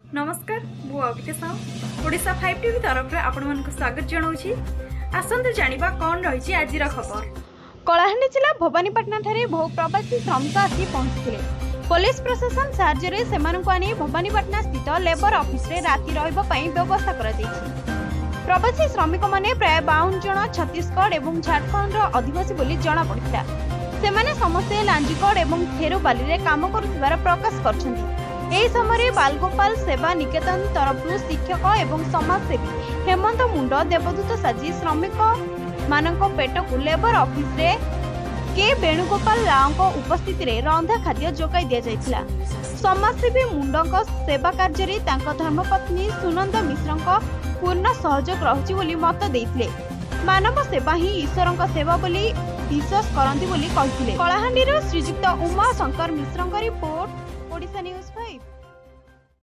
ନମସ୍କାର, ମୁଁ ଅବିତା ସାହୁ, ଓଡ଼ିଶା 5 ଟିଭି ତରଫରୁ ଆପଣମାନଙ୍କୁ ସ୍ୱାଗତ ଜଣାଉଛି। ଆସନ୍ତୁ ଜାଣିବା କ'ଣ ରହିଛି ଆଜିର ଖବର। କଳାହାଣ୍ଡି ଜିଲ୍ଲା ଭବାନୀପାଟଣାଠାରେ ବହୁ ପ୍ରବାସୀ ଶ୍ରମିକ ଆସି ପହଞ୍ଚିଥିଲେ। ପୋଲିସ ପ୍ରଶାସନ ସାହାଯ୍ୟରେ ସେମାନଙ୍କୁ ଆଣି ଭବାନୀପାଟଣା ସ୍ଥିତ ଲେବର ଅଫିସରେ ରାତି ରହିବା ପାଇଁ ବ୍ୟବସ୍ଥା କରାଯାଇଛି। ପ୍ରବାସୀ ଶ୍ରମିକମାନେ ପ୍ରାୟ 52 ଜଣ ଛତିଶଗଡ଼ ଏବଂ ଝାଡ଼ଖଣ୍ଡର ଅଧିବାସୀ ବୋଲି ଜଣାପଡ଼ିଥିଲା। ସେମାନେ ସମସ୍ତେ ଲାଞ୍ଜିଗଡ଼ ଏବଂ ଥେରୁବାଲିରେ କାମ କରୁଥିବାର ପ୍ରକାଶ କରିଛନ୍ତି। ଏହି ସମୟରେ ବାଲଗୋପାଲ ସେବା ନିକେତନ ତରଫରୁ ଶିକ୍ଷକ ଏବଂ ସମାଜସେବୀ ହେମନ୍ତ ମୁଣ୍ଡ ଦେବଦୂତ ସାଜି ଶ୍ରମିକମାନଙ୍କ ପେଟକୁ ଲେବର ଅଫିସରେ କେ ବେଣୁଗୋପାଳ ରାଓଙ୍କ ଉପସ୍ଥିତିରେ ରନ୍ଧା ଖାଦ୍ୟ ଯୋଗାଇ ଦିଆଯାଇଥିଲା। ସମାଜସେବୀ ମୁଣ୍ଡଙ୍କ ସେବା କାର୍ଯ୍ୟରେ ତାଙ୍କ ଧର୍ମପତ୍ନୀ ସୁନନ୍ଦ ମିଶ୍ରଙ୍କ ପୂର୍ଣ୍ଣ ସହଯୋଗ ରହୁଛି ବୋଲି ମତ ଦେଇଥିଲେ। ମାନବ ସେବା ହିଁ ଈଶ୍ୱରଙ୍କ ସେବା ବୋଲି ବିଶ୍ୱାସ କରନ୍ତି ବୋଲି କହିଥିଲେ। କଳାହାଣ୍ଡିରୁ ଶ୍ରୀଯୁକ୍ତ ଉମା ଶଙ୍କର ମିଶ୍ରଙ୍କ ରିପୋର୍ଟ, ଓଡ଼ିଶା ନ୍ୟୁଜ୍